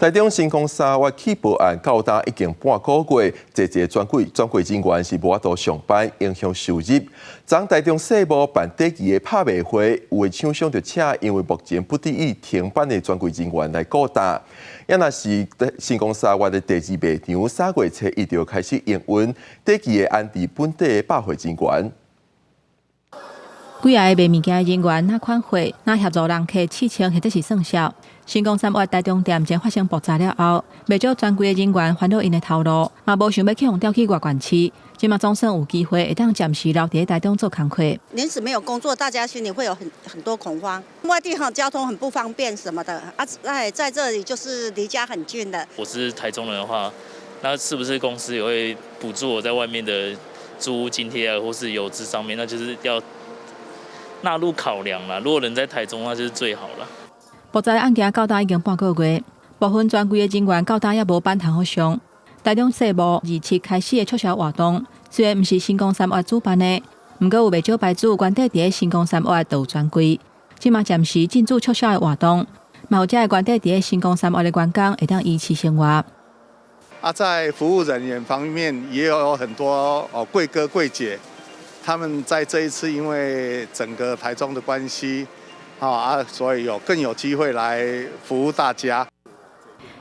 台中新光三越氣爆案到今已經半個月，濟濟專櫃人員是無法度上班，影響收入。昨台中世貿辦短期的拍賣會，有的廠商就請因為目前不得已停班的專櫃人員來顧單。也若是新光三越的第二賣場，3月初一就開始營運，短期會安置本地的百貨人員。幾若个賣物件的人員，若款貨，若協助人客試穿或者是算數。新光三越台中店前發生爆炸了後，袂少專櫃的人員煩惱𪜶的頭路，嘛無想欲去予調去外縣市。這馬總算有機會會當暫時留佇台中做工課。臨時沒有工作，大家心裡會有很多恐慌。外地哈交通很不方便什麼的啊，在這裡就是離家很近的。我是台中人的話，那是不是公司也會補助我在外面的租屋津貼啊，或是油資上面？那就是要納入考量啦。如果人在台中，那就是最好了。爆炸案件到今已經半個月，部分專櫃的人員到今猶無班通好上。台中世貿27開始的促銷活動，雖然毋是新光三越主辦的，毋過有袂少牌子原底佇咧新光三越都有專櫃，這馬暫時進駐促銷的活動，嘛予遮个原底佇咧新光三越的員工會當維持生活。啊，在服務人員方面也有很多哦櫃哥櫃姐，他們在這一次因為整個台中的關係，啊，所以有更有機會來服務大家。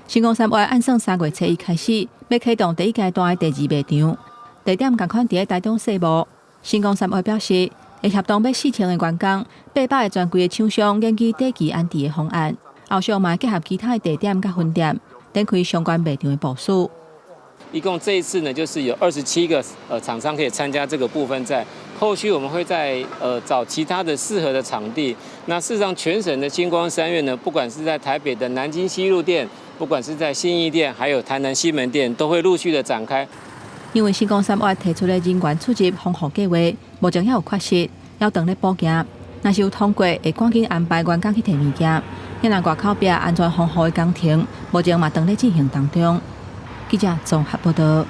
新光三越按算3月初一開始，欲啟動第一階段的第二賣場，地點仝款佇咧台中世貿。新光三越表示，會協同欲4000个員工、800个專櫃的廠商研究短期安置的方案，後續嘛結合其他的地點佮分店，展開相關賣場的部署。一共這一次呢，就是有27個廠商可以參加這個部分，在後續我們會再找其他的適合的場地。那事實上，全省的新光三越呢，不管是在台北的南京西路店，不管是在信義店，還有台南西門店，都會陸續的展開。因為新光三越提出的人員出入防護計劃，目前猶有缺失，猶當咧補件。若是有通過，會趕緊安排員工去提物件。若外口壁安全防護的工程，目前嘛當咧進行當中。記者綜合報道。